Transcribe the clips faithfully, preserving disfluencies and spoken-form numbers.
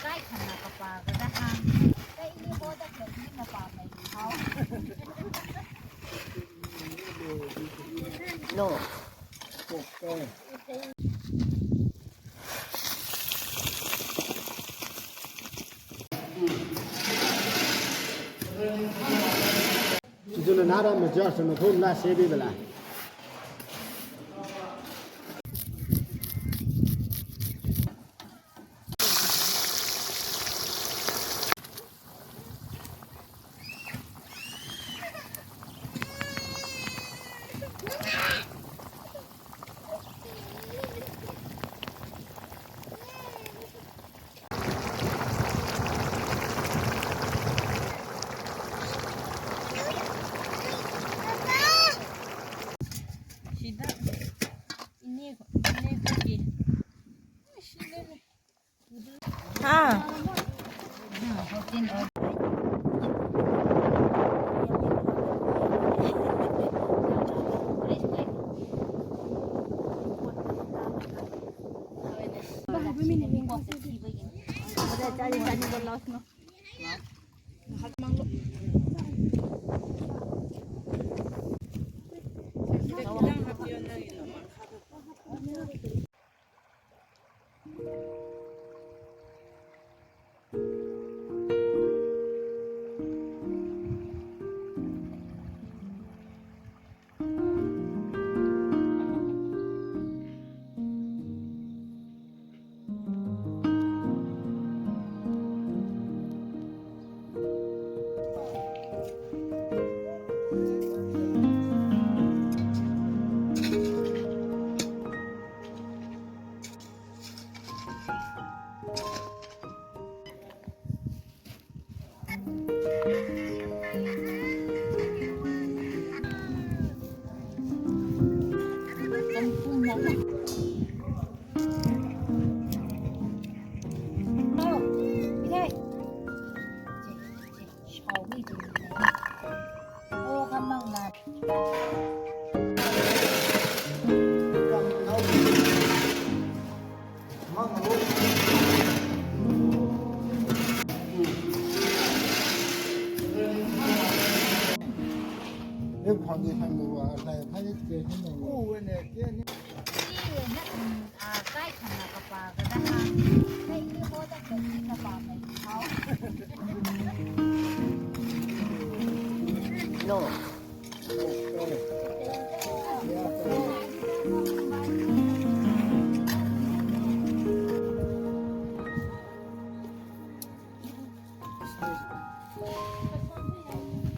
Kai khana kapā kada hāng. Kai ini boda kali na pāmei hao. No. Chizuna nara majar suna phun la sebi bala. Shida. Ini, ini kaki. Shida. Ha. No.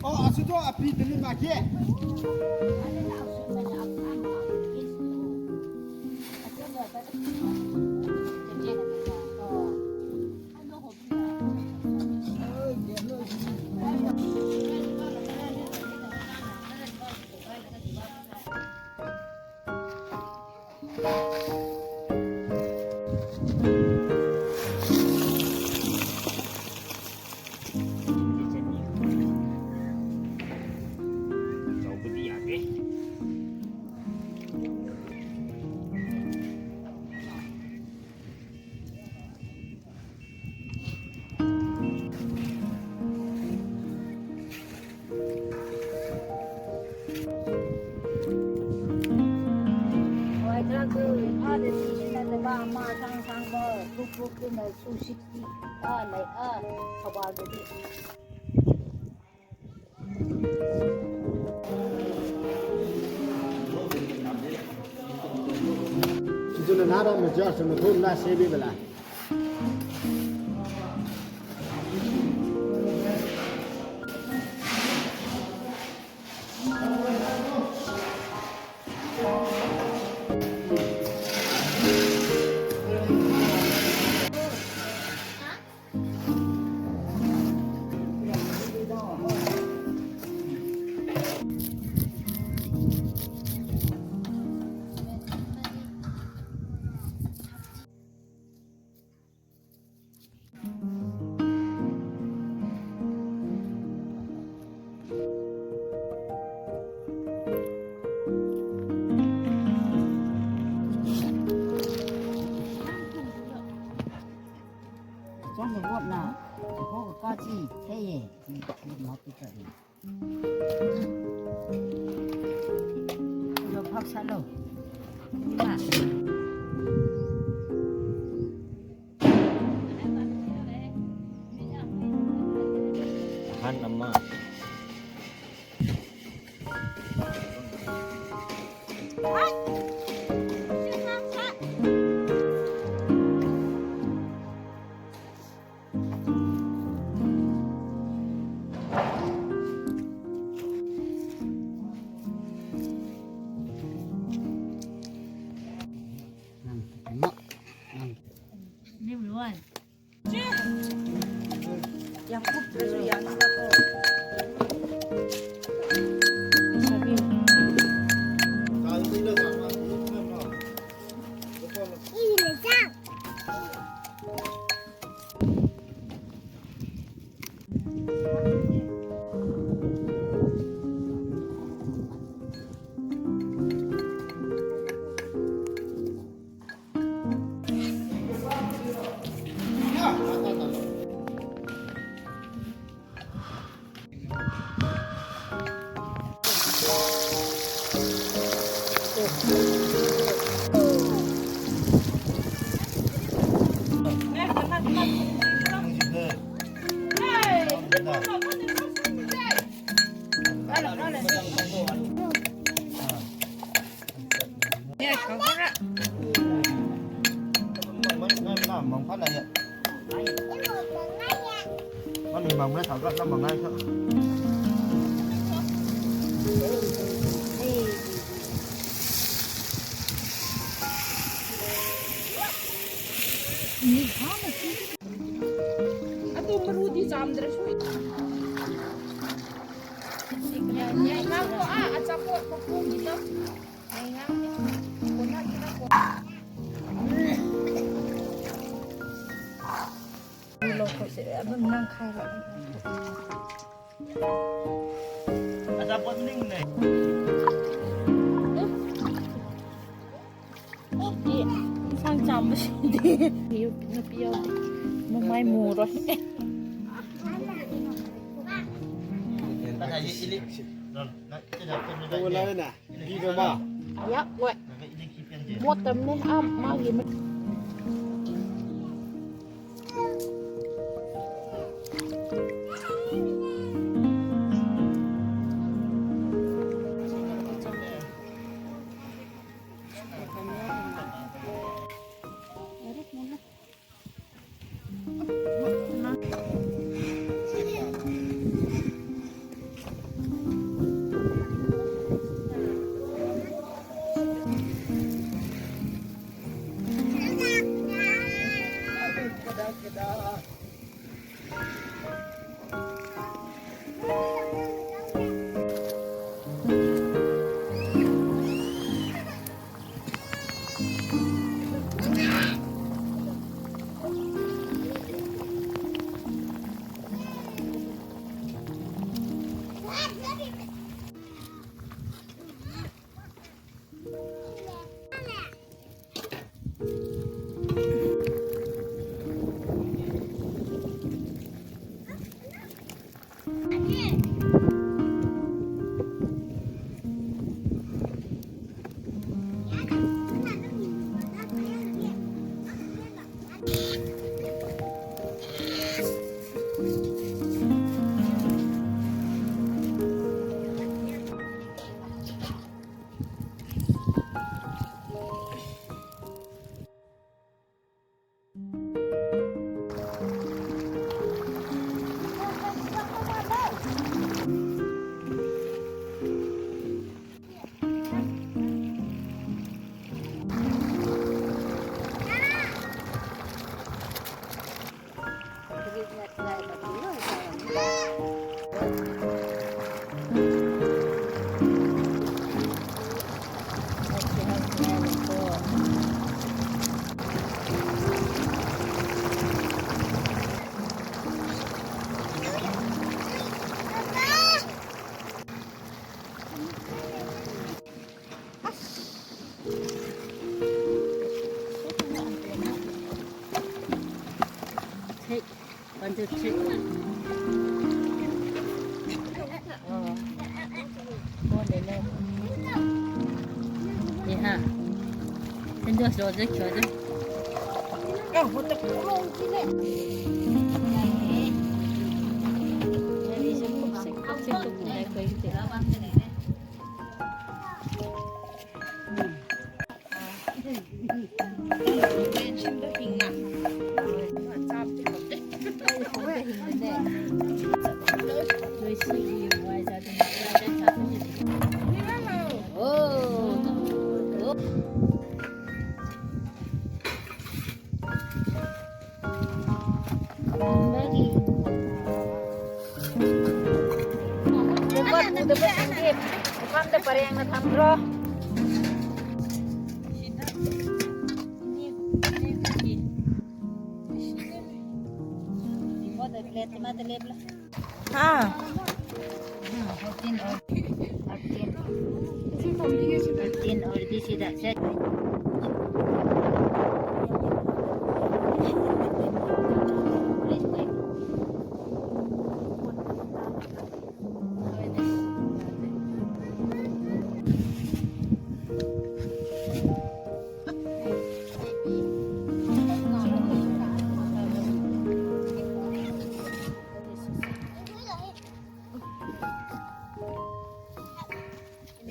Oh, asu to api dili ma ke. Chizuna nara majar suna phun la sebi bala. Chong the road na, the whole kachi, hey, no picture. Yo, phak salo. Han ama. Atu marudi chamdra shui. Nyai ngam ko a, achapot ko kung gitu. Nyai ngam ni. Kona kita ko. Lo ko se, abang nang khai lo. Achapot ning ne. Sang cham shi di. Piu, na piu. Mamai muro. Pada ye ili. Ron, na, tidak, tidak, tidak. Wala na. Di ko ma. Ya, wei. Bottom ne, ah, magi. Hey, one, two, three. Oh. Go on, Lele. Yeah. Then just roll the, roll the. Mukam uda pasangdi, mukamda parengna thamro. Mo da plate ma da lepla. Ha. Thirteen or, thirteen. Thirteen already sida set.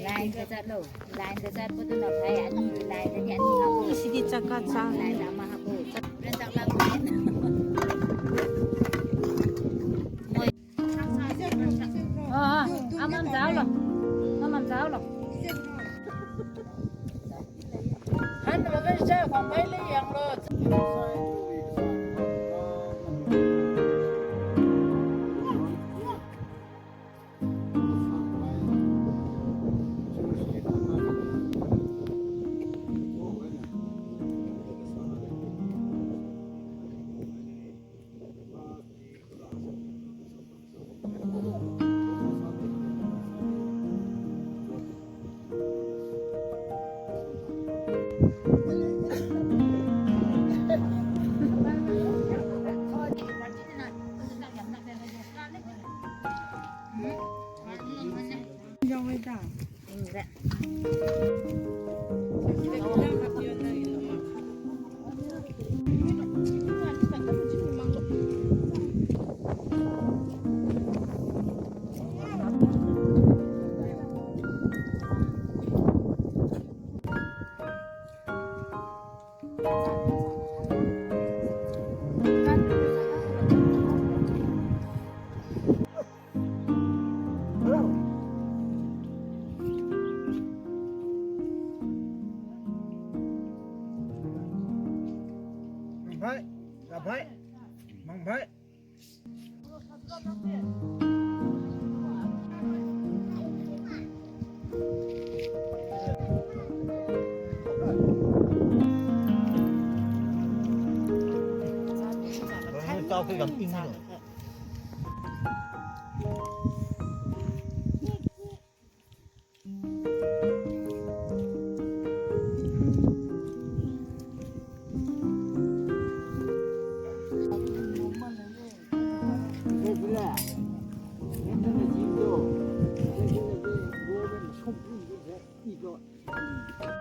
Line da zatlo. Line da zatpotuna phai, ani line da ani hapo. Sidi chaka chang. Line da ama hapo. Ren tak lam. Moi. Ah, ah, amam zaulo. Amam zaulo. Han, magan sa, khamai le yanglo. Mangphai, mangphai, mangphai. Tao khi gam ting lo.